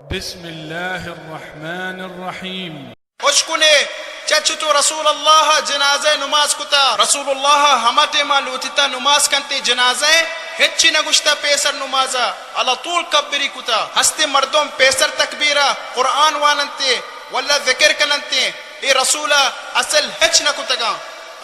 بسم اللہ الرحمن الرحیم۔ اشکنے، چہ چتو رسول اللہ جنازہ نماز کتا۔ رسول اللہ ہما ٹیما لوٹتا نماز کنتے جنازہ، ہچی نہ گوشتا پیسر نمازا، علی طول کبری کتا۔ ہستے مردم پیسر تکبیرا قرآن واننتے، واللہ ذکر کننتے، اے رسولا اصل ہچ نہ کتگاں۔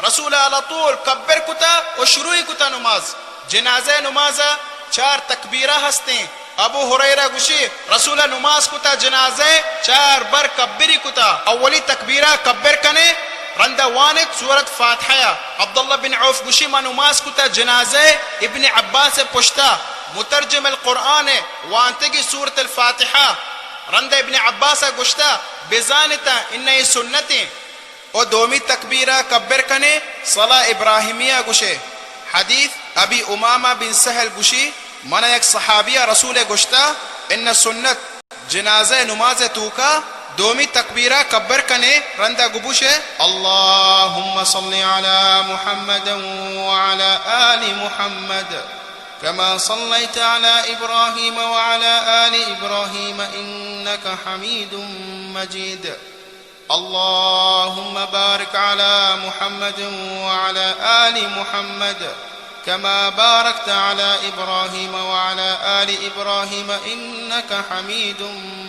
رسولا علی طول کبر کتا و شروعی کتا نماز۔ جنازہ نمازا چار تکبیرہ ہستیں۔ ابو ہریرہ گوشی، رسول نماز کتا جنازہ چار بر کبری کتا۔ اولی تکبیرہ کبر کنے، رندا وانت سورت فاتحہ۔ عبداللہ بن عوف گوشی، ما نماز کتا جنازہ ابن عباس پشتا، مترجم القرآن، وانتگی سورت الفاتحہ۔ رندا ابن عباس گوشتا، بزانتا انہ سنتیں۔ و دومی تکبیرا کبر کنے، صلاة ابراہیمیہ گوشے۔ حدیث ابی امامہ بن سہل گوشی، منا یک صحابیہ رسول گوشتا، ان سنت جنازہ نماز توکا دومی تکبیرا کبر کنے، رندا گبوشے، اللہم صل علی محمد وعلی آل محمد کما صلیت علی ابراہیم وعلی آل ابراہیم انک حمید مجید۔ اللهم بارك على محمد وعلى آل محمد كما باركت على إبراهيم وعلى آل إبراهيم إنك حميد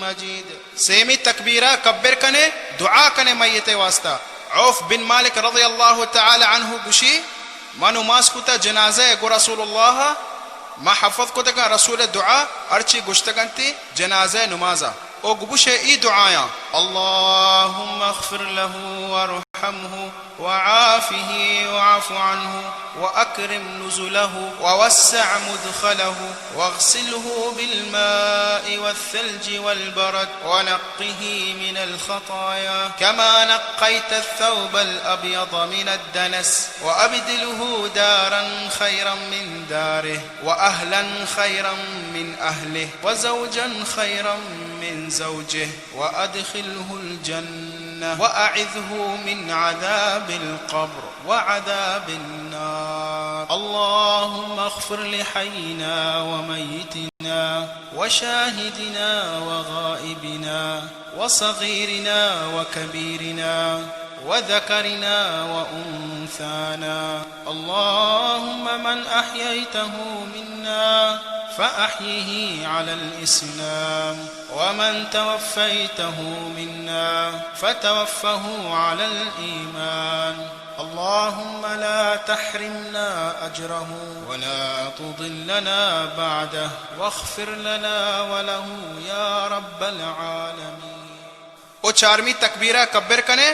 مجيد۔ سیمی تکبیرہ کبر کنے، دعا کنے میت واسطہ۔ عوف بن مالک رضی اللہ تعالی عنہ گوشی، ما نماز کتا جنازہ گو رسول اللہ، ما حفظ کتگا رسول دعا ہرچی گوشتگنتی جنازہ نمازا۔ او گبوشے ای دعایاں، اللهم اغفر له وارحمه وعافه واعف عنه وأكرم نزله ووسع مدخله واغسله بالماء والثلج والبرد ونقه من الخطايا كما نقيت الثوب الأبيض من الدنس وأبدله دارا خيرا من داره وأهلا خيرا من أهله وزوجا خيرا من زوجه وأدخله الجنة وأعذه من عذاب القبر وعذاب النار. اللهم اغفر لحينا وميتنا وشاهدنا وغائبنا وصغيرنا وكبيرنا وذكرنا وأنثانا. اللهم من أحييته منا فأحيه على الإسلام، ومن توفيته منا فتوفه على الإيمان. اللهم لا تحرمنا أجره ولا تضلنا بعده واغفر لنا وله يا رب العالمين. او چارمی تکبیرہ کبر کنے،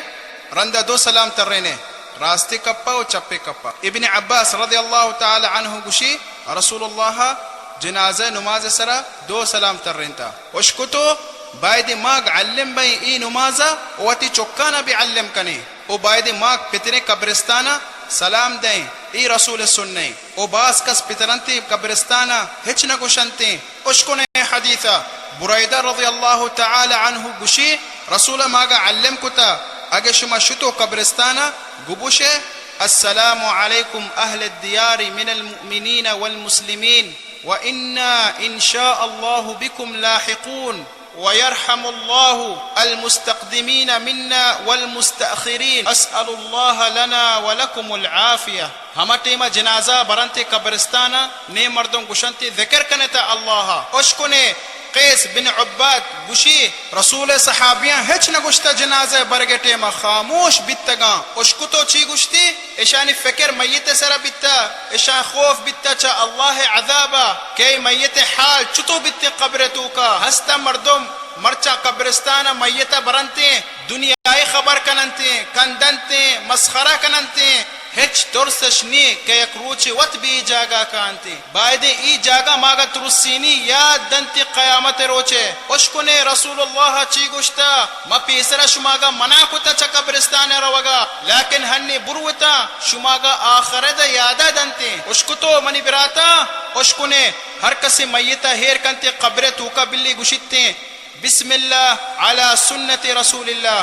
رندا دو سلام ترینے، راستی کپا او چپی کپا۔ ابن عباس رضی اللہ تعالی عنہ گوشی، رسول اللہ جنازہ نماز سرا دو سلام ترینتا۔ اشکتو بایدی ماگ علم بئیں ای نمازا، او وتی چکانا بھی علم کنے۔ او بایدی ماگ پتریں قبرستانا سلام دئیں، ای رسول سنیں۔ او باز کس پترنتی قبرستانا ہچ نہ گوشنتیں۔ اشکنے حدیثا، بریدہ رضی اللہ تعالی عنہ گوشی، رسول ماگا علم کتا، اگہ شما شتو قبرستانا، گبوشے، السلام علیکم اہل الدیار من المؤمنین والمسلمین، وإنا إن شاء الله بكم لاحقون، ويرحم الله المستقدمين منا والمستأخرين، أسأل الله لنا ولكم العافية. ہما ٹیما جنازہ برنتے قبرستانا، نے مردم گوشنتے ذکر کنتا اللہ۔ اشکنے قیس بن عباد گوشی، رسول صحابیاں ہچ نہ گوشتا جنازہ برگے ٹیما خاموش بیتگاں۔ اشکتو چی گوشتی؟ اشانی فکر میت سرا بیتا، اشان خوف بیتا چہ اللہ عذابا کہ اے میت حال چتو بیتیں قبر توکا۔ ہستا مردم مرچاں قبرستانا میتا برنتیں، دنیائے خبر کننتیں، کندنتیں، مسخرہ کننتیں، ہچ ترسش نی کہ یک روچے وت بی جاگہ کانتیں۔ بایدیں ای جاگہ ماگا ترسینی یاد دنتی قیامت روچے۔ اشکنے رسول اللہ چی گوشتا، ما پیسرا شماگا منع کتا چہ قبرستان روگا، لیکن ہنی بروتاں شماگا آخرت یادا دنتیں۔ اشکتو منی براتاں، اشکنے ہر کسی میتا ہیر کنتے قبر توکا بلی گوشیتیں، بسم اللہ علی سنت رسول اللہ۔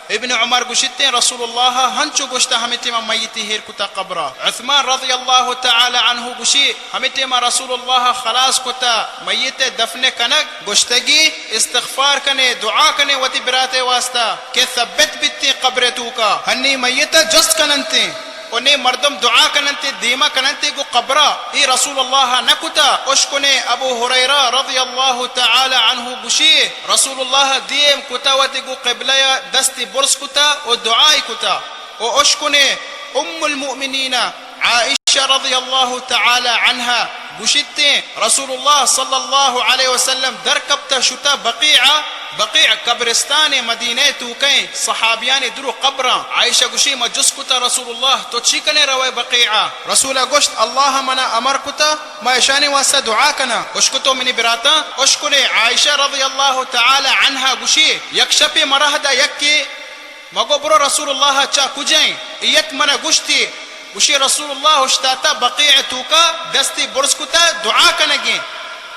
ابن عمر گوشیت، رسول اللہ ہنچو گوشتا ہمے ٹیما میتے ہیر کتا قبرا۔ عثمان رضی اللہ تعالی عنہ گوشی، ہمے ٹیما رسول اللہ خلاص کتا، میتے دفن کنگ، گوشتگی استغفار کنے، دعا کنے وتی براتے واسطہ کہ ثبت بیتیں قبر توکا، ہنی میتا جست کننتیں۔ و نی مردم دعا کننتے، دیما کننتے گو قبرا، اے رسول اللہ نہ کتا۔ اشکنے ابو ہریرہ رضی اللہ تعالی عنہ گوشی، رسول اللہ دیم کتا وتی گو قبلہ دستی برز کتا و دعائی کتا۔ و اشکنے ام المؤمنین عائشہ رضی اللہ تعالی عنہا گوشیتیں، رسول اللہ صلی اللہ علیہ وسلم در کپتا شتا بقیعہ، بقیع قبرستان مدینہ توکئیں، صحابیانی درو قبراں۔ عائشہ گوشی، ما جست کتا رسول اللہ تو چی کنے روئے بقیعہ؟ رسول گوشت، اللہ منا امر کتا ما اشانی واسطہ دعا کنا۔ اشکتو منی براتاں، اشکنے عائشہ رضی اللہ تعالی عنہا گوشی، یک شپے مرہدا یکے مگو برو رسول اللہ چا کجائیں؟ ایت منا گوشتی، گوشی رسول اللہ اشتاتا بقیع توکا دستی برز کتا دعا کنگیں۔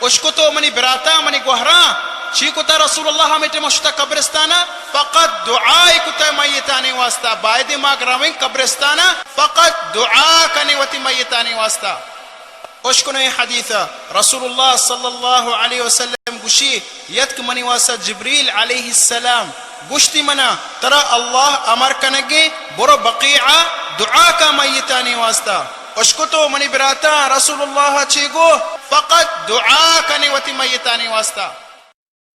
اشکتو منی براتاں، منی گوہراں، چی کتا رسول اللہ ہمے ٹیما شتا قبرستانا؟ فقط دعائی کتا میتانی واسطہ۔ بایدیں ما رویں قبرستانا، فقط دعا کنیں وتی میتانی واسطہ۔ اشکنو اے حدیث ء۔ رسول اللہ صلی اللہ علیہ وسلم گوشی، یتک منی واسطہ جبریل علیہ السلام، گوشتی منا، ترا اللہ امر کنگے برو بقیعہ دعا کا میتانی واسطہ۔ اشکتو منی براتاں، رسول اللہ چی گو؟ فقط دعا کنے وتی میتانی واسطہ۔